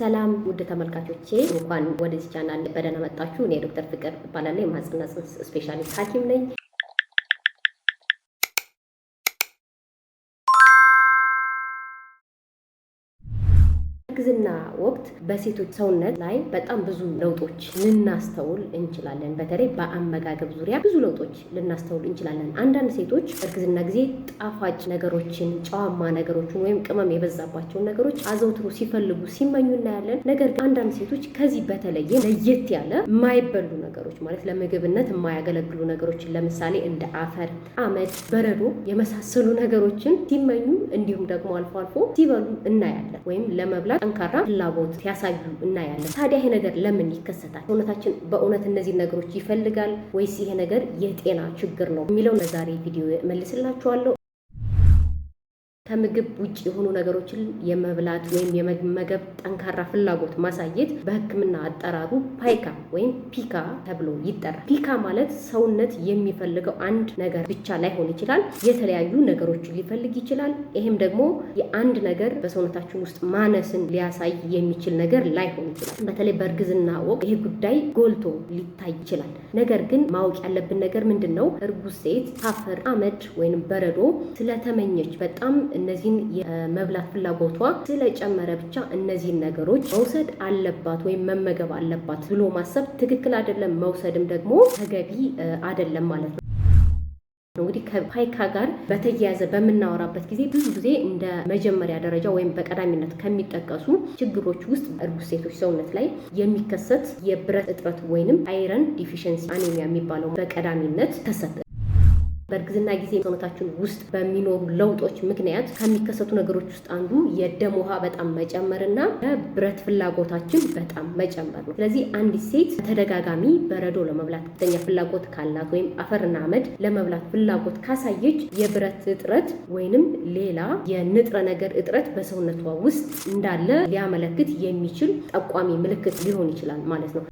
ሰላም ውድ ተመልካቾቼ፣ እንኳን ወደዚህ ቻናል በደህና መጣችሁ። እኔ ዶክተር ፍቅር እባላለሁ፣ የማህፀንና ጽንስ ስፔሻሊስት ሐኪም ነኝ። እርግዝና ወቅት በሴቶች ሰውነት ላይ በጣም ብዙ ለውጦች ልናስተውል እንችላለን። በተለይ በአመጋገብ ዙሪያ ብዙ ለውጦች ልናስተውል እንችላለን። አንዳንድ ሴቶች እርግዝና ጊዜ ጣፋጭ ነገሮችን፣ ጨዋማ ነገሮችን ወይም ቅመም የበዛባቸውን ነገሮች አዘውትሮ ሲፈልጉ ሲመኙ እናያለን። ነገር ግን አንዳንድ ሴቶች ከዚህ በተለየ ለየት ያለ የማይበሉ ነገሮች፣ ማለት ለምግብነት የማያገለግሉ ነገሮችን፣ ለምሳሌ እንደ አፈር፣ አመድ፣ በረዶ የመሳሰሉ ነገሮችን ሲመኙ እንዲሁም ደግሞ አልፎ አልፎ ሲበሉ እናያለን ወይም ለመብላት ጠንካራ ፍላጎት ሲያሳዩ እናያለን። ታዲያ ይሄ ነገር ለምን ይከሰታል? ሰውነታችን በእውነት እነዚህን ነገሮች ይፈልጋል ወይስ ይሄ ነገር የጤና ችግር ነው የሚለው በዛሬ ቪዲዮ እመልስላችኋለሁ። ከምግብ ውጭ የሆኑ ነገሮችን የመብላት ወይም የመመገብ ጠንካራ ፍላጎት ማሳየት በሕክምና አጠራሩ pica ወይም pica ተብሎ ይጠራል። Pica ማለት ሰውነት የሚፈልገው አንድ ነገር ብቻ ላይሆን ይችላል። የተለያዩ ነገሮችን ሊፈልግ ይችላል። ይሄም ደግሞ የአንድ ነገር በሰውነታችን ውስጥ ማነስን ሊያሳይ የሚችል ነገር ላይሆን ይችላል። በተለይ በእርግዝና ወቅት ይሄ ጉዳይ ጎልቶ ሊታይ ይችላል። ነገር ግን ማወቅ ያለብን ነገር ምንድን ነው? እርጉዝ ሴት አፈር፣ አመድ ወይም በረዶ ስለተመኘች፣ በጣም እነዚህን የመብላት ፍላጎቷ ስለጨመረ ብቻ እነዚህን ነገሮች መውሰድ አለባት ወይም መመገብ አለባት ብሎ ማሰብ ትክክል አይደለም። መውሰድም ደግሞ ተገቢ አይደለም ማለት ነው። እንግዲህ ከ pica ጋር በተያያዘ በምናወራበት ጊዜ ብዙ ጊዜ እንደ መጀመሪያ ደረጃ ወይም በቀዳሚነት ከሚጠቀሱ ችግሮች ውስጥ እርጉዝ ሴቶች ሰውነት ላይ የሚከሰት የብረት እጥረት ወይንም iron deficiency anemia የሚባለው በቀዳሚነት ከሰተ። በእርግዝና ጊዜ ሰውነታችን ውስጥ በሚኖሩ ለውጦች ምክንያት ከሚከሰቱ ነገሮች ውስጥ አንዱ የደም ውሃ በጣም መጨመርና የብረት ፍላጎታችን በጣም መጨመር ነው። ስለዚህ አንዲት ሴት በተደጋጋሚ በረዶ ለመብላት ከፍተኛ ፍላጎት ካላት ወይም አፈርና አመድ ለመብላት ፍላጎት ካሳየች የብረት እጥረት ወይንም ሌላ የንጥረ ነገር እጥረት በሰውነቷ ውስጥ እንዳለ ሊያመለክት የሚችል ጠቋሚ ምልክት ሊሆን ይችላል ማለት ነው።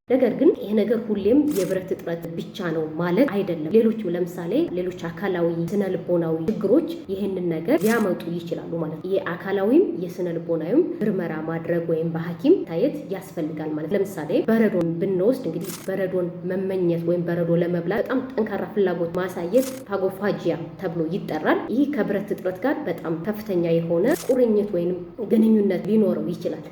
ነገር ግን ይሄ ነገር ሁሌም የብረት እጥረት ብቻ ነው ማለት አይደለም። ሌሎችም፣ ለምሳሌ ሌሎች አካላዊ፣ ስነ ልቦናዊ ችግሮች ይህንን ነገር ሊያመጡ ይችላሉ ማለት ነው። የአካላዊም የስነ ልቦናዊም ምርመራ ማድረግ ወይም በሐኪም ታየት ያስፈልጋል ማለት ነው። ለምሳሌ በረዶን ብንወስድ፣ እንግዲህ በረዶን መመኘት ወይም በረዶ ለመብላት በጣም ጠንካራ ፍላጎት ማሳየት pagophagia ተብሎ ይጠራል። ይህ ከብረት እጥረት ጋር በጣም ከፍተኛ የሆነ ቁርኝት ወይም ግንኙነት ሊኖረው ይችላል።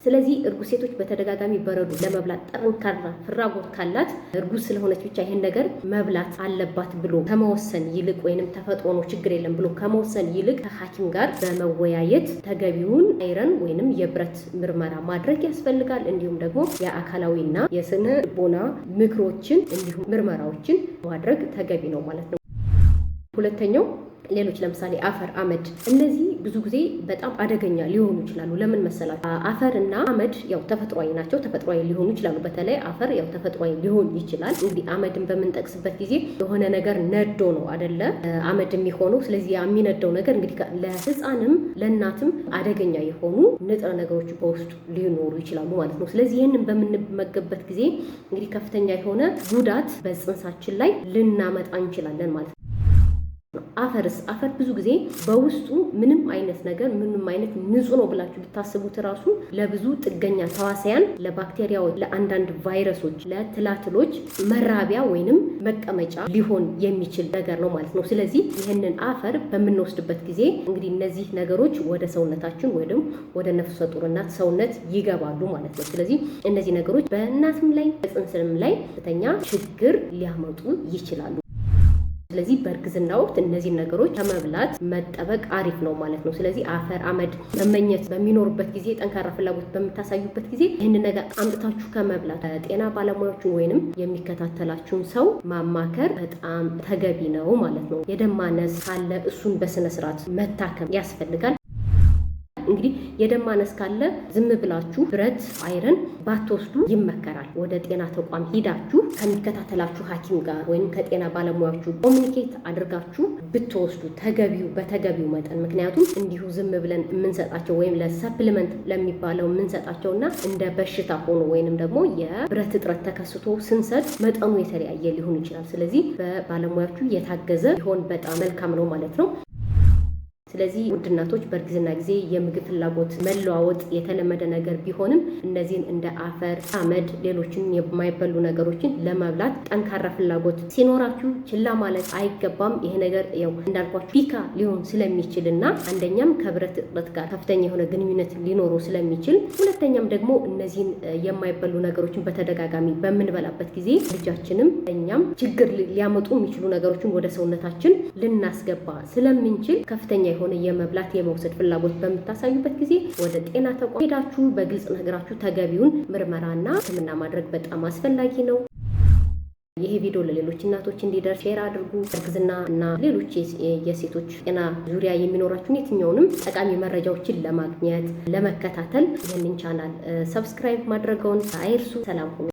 ስለዚህ እርጉዝ ሴቶች በተደጋጋሚ በረዶ ለመብላት ጠንካራ ፍላጎት ካላት እርጉዝ ስለሆነች ብቻ ይህን ነገር መብላት አለባት ብሎ ከመወሰን ይልቅ ወይንም ተፈጥሮ ነው ችግር የለም ብሎ ከመወሰን ይልቅ ከሐኪም ጋር በመወያየት ተገቢውን iron ወይንም የብረት ምርመራ ማድረግ ያስፈልጋል። እንዲሁም ደግሞ የአካላዊና የስነ ልቦና ምክሮችን እንዲሁም ምርመራዎችን ማድረግ ተገቢ ነው ማለት ነው። ሁለተኛው ሌሎች ለምሳሌ አፈር፣ አመድ፣ እነዚህ ብዙ ጊዜ በጣም አደገኛ ሊሆኑ ይችላሉ። ለምን መሰላችሁ? አፈር እና አመድ ያው ተፈጥሯዊ ናቸው፣ ተፈጥሯዊ ሊሆኑ ይችላሉ። በተለይ አፈር ያው ተፈጥሯዊ ሊሆን ይችላል። እንግዲህ አመድን በምንጠቅስበት ጊዜ የሆነ ነገር ነዶ ነው አደለ አመድ የሚሆነው። ስለዚህ የሚነደው ነገር እንግዲህ ለሕፃንም ለእናትም አደገኛ የሆኑ ንጥረ ነገሮች በውስጡ ሊኖሩ ይችላሉ ማለት ነው። ስለዚህ ይህንን በምንመገብበት ጊዜ እንግዲህ ከፍተኛ የሆነ ጉዳት በጽንሳችን ላይ ልናመጣ እንችላለን ማለት ነው። አፈርስ? አፈር ብዙ ጊዜ በውስጡ ምንም አይነት ነገር፣ ምንም አይነት ንጹህ ነው ብላችሁ ብታስቡት ራሱ ለብዙ ጥገኛ ተዋሳያን፣ ለባክቴሪያዎች፣ ለአንዳንድ ቫይረሶች፣ ለትላትሎች መራቢያ ወይንም መቀመጫ ሊሆን የሚችል ነገር ነው ማለት ነው። ስለዚህ ይህንን አፈር በምንወስድበት ጊዜ እንግዲህ እነዚህ ነገሮች ወደ ሰውነታችን ወይም ወደ ነፍሰ ጡር እናት ሰውነት ይገባሉ ማለት ነው። ስለዚህ እነዚህ ነገሮች በእናትም ላይ በጽንስም ላይ ከፍተኛ ችግር ሊያመጡ ይችላሉ። ስለዚህ በእርግዝና ወቅት እነዚህን ነገሮች ከመብላት መጠበቅ አሪፍ ነው ማለት ነው። ስለዚህ አፈር፣ አመድ መመኘት በሚኖሩበት ጊዜ፣ ጠንካራ ፍላጎት በምታሳዩበት ጊዜ ይህንን ነገር አምጥታችሁ ከመብላት ጤና ባለሙያዎችን ወይንም የሚከታተላችሁን ሰው ማማከር በጣም ተገቢ ነው ማለት ነው። የደም ማነስ ካለ እሱን በስነ ስርዓት መታከም ያስፈልጋል። እንግዲህ የደም ማነስ ካለ ዝም ብላችሁ ብረት፣ iron ባትወስዱ ይመከራል። ወደ ጤና ተቋም ሂዳችሁ ከሚከታተላችሁ ሐኪም ጋር ወይም ከጤና ባለሙያዎቹ communicate አድርጋችሁ ብትወስዱ ተገቢው በተገቢው መጠን፣ ምክንያቱም እንዲሁ ዝም ብለን የምንሰጣቸው ወይም ለ supplement ለሚባለው የምንሰጣቸው እና እንደ በሽታ ሆኖ ወይንም ደግሞ የብረት እጥረት ተከስቶ ስንሰጥ መጠኑ የተለያየ ሊሆን ይችላል። ስለዚህ በባለሙያዎቹ የታገዘ ቢሆን በጣም መልካም ነው ማለት ነው። ስለዚህ ውድ እናቶች፣ በእርግዝና ጊዜ የምግብ ፍላጎት መለዋወጥ የተለመደ ነገር ቢሆንም እነዚህን እንደ አፈር፣ አመድ፣ ሌሎችን የማይበሉ ነገሮችን ለመብላት ጠንካራ ፍላጎት ሲኖራችሁ ችላ ማለት አይገባም። ይሄ ነገር ያው እንዳልኳችሁ ፒካ ሊሆን ስለሚችል እና አንደኛም ከብረት እጥረት ጋር ከፍተኛ የሆነ ግንኙነት ሊኖረው ስለሚችል፣ ሁለተኛም ደግሞ እነዚህን የማይበሉ ነገሮችን በተደጋጋሚ በምንበላበት ጊዜ ልጃችንም እኛም ችግር ሊያመጡ የሚችሉ ነገሮችን ወደ ሰውነታችን ልናስገባ ስለምንችል፣ ከፍተኛ የሆነ የመብላት የመውሰድ ፍላጎት በምታሳዩበት ጊዜ ወደ ጤና ተቋም ሄዳችሁ በግልጽ ነግራችሁ ተገቢውን ምርመራና ሕክምና ማድረግ በጣም አስፈላጊ ነው። ይሄ ቪዲዮ ለሌሎች እናቶች እንዲደርስ share አድርጉ። እርግዝና እና ሌሎች የሴቶች ጤና ዙሪያ የሚኖራችሁን የትኛውንም ጠቃሚ መረጃዎችን ለማግኘት፣ ለመከታተል ይህንን channel subscribe ማድረገውን አይርሱ። ሰላም ሁኑ።